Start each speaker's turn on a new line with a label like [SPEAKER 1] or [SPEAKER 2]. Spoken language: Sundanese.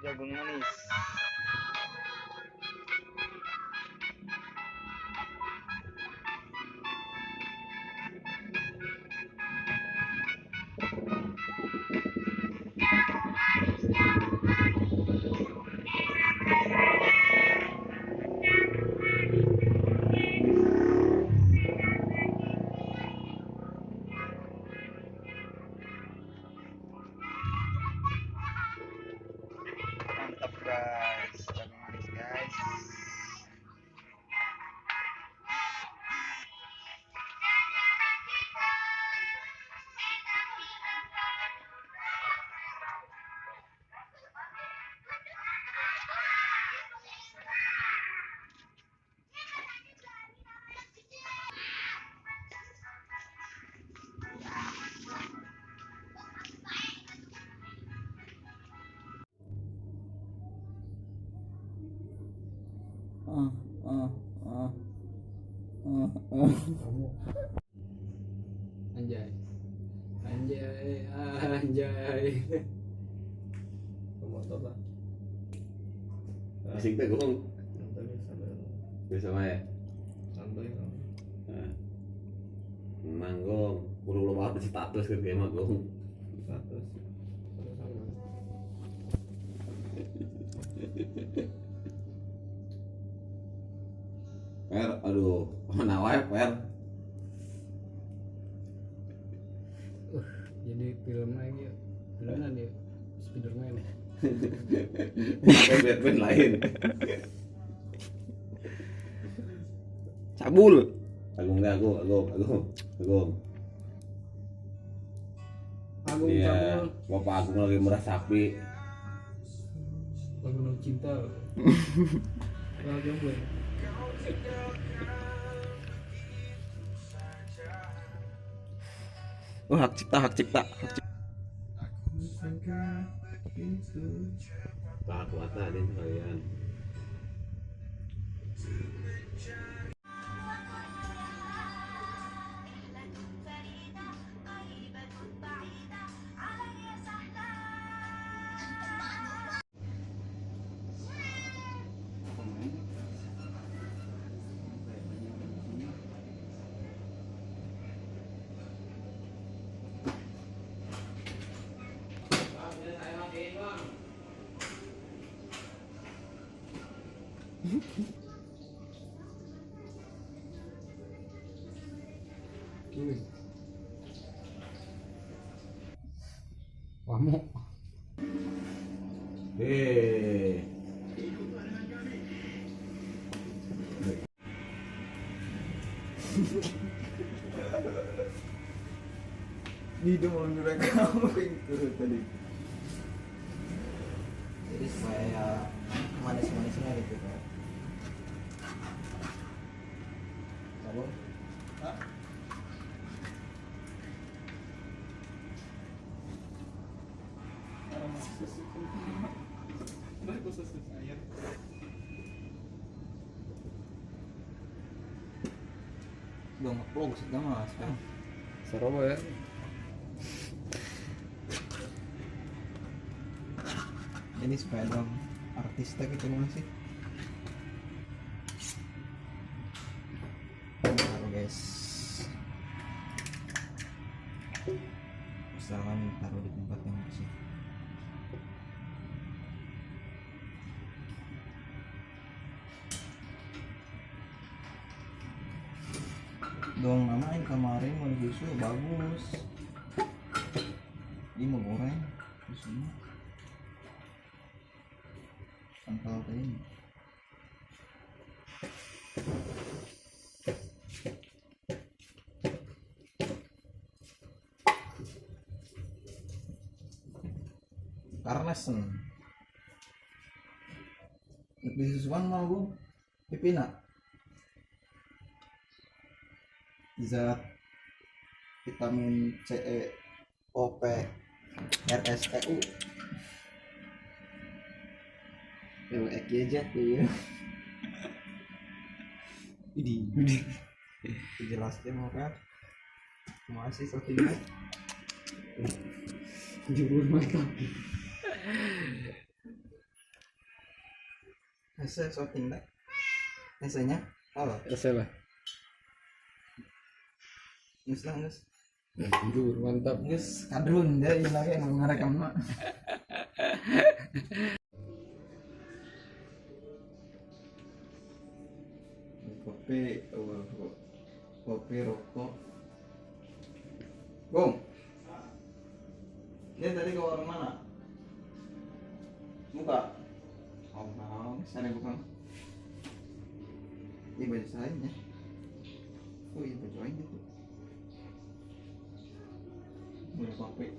[SPEAKER 1] Jagung manis. Mantap guys, jagung manis guys.
[SPEAKER 2] Anjay. Anjay, anjay. Motor lah.
[SPEAKER 3] Asik teh gong. Biasa mah ya.
[SPEAKER 2] Santai.
[SPEAKER 3] Nah. Menang gong. Kudu loba di status kan kayak mah gong.
[SPEAKER 2] Status. Sama.
[SPEAKER 3] Per, aduh, mana wae per.
[SPEAKER 2] Jadi film lagi ya. Filmnya dia Spiderman.
[SPEAKER 3] Batman lain.
[SPEAKER 4] Cabul.
[SPEAKER 3] Agung deh, Agung, Agung, Agung, Agung.
[SPEAKER 2] Agung
[SPEAKER 3] iya,
[SPEAKER 2] cabul.
[SPEAKER 3] Bapak Agung lagi merah sapi.
[SPEAKER 2] Lagu No Cinta. Lagu gue.
[SPEAKER 4] Oh, hak cipta, hak cipta, hak cipta.
[SPEAKER 3] Lah kuat lah ini sekalian.
[SPEAKER 2] Wamuk.
[SPEAKER 1] Di mau direkam itu tadi. Jadi supaya manis-manisnya gitu kan. Sabun? Hah? Udah nge-vlog sudah mas kan?
[SPEAKER 2] Seru ya.
[SPEAKER 1] Ini supaya dong artis gitu masih. Taruh guys. Usahakan taruh di tempat yang bersih. Doang nama yang kemarin mau susu bagus. Ini mau goreng susunya. Kental ini. Karnesen. Lebih susuan mau gue. Pipina. Zat vitamin C, E, O, P, R, S, T, U. W, E, G, Z, ya. Ini, jelasnya mau kan? Masih satunya.
[SPEAKER 2] Jurur mata.
[SPEAKER 1] Hese shooting dah. Hesenya. Oh,
[SPEAKER 2] Hese lah.
[SPEAKER 1] Geus lah geus.
[SPEAKER 2] Tidur mantap.
[SPEAKER 1] Geus kadrun deh ieu lagi nu ngarekam mah. Kopi, kopi rokok. Bung. Dia tadi ke warung mana? Buka. Oh, mau, sana buka. Ini baju saya nya. Oh, iya baju aing gitu. Beli kopi.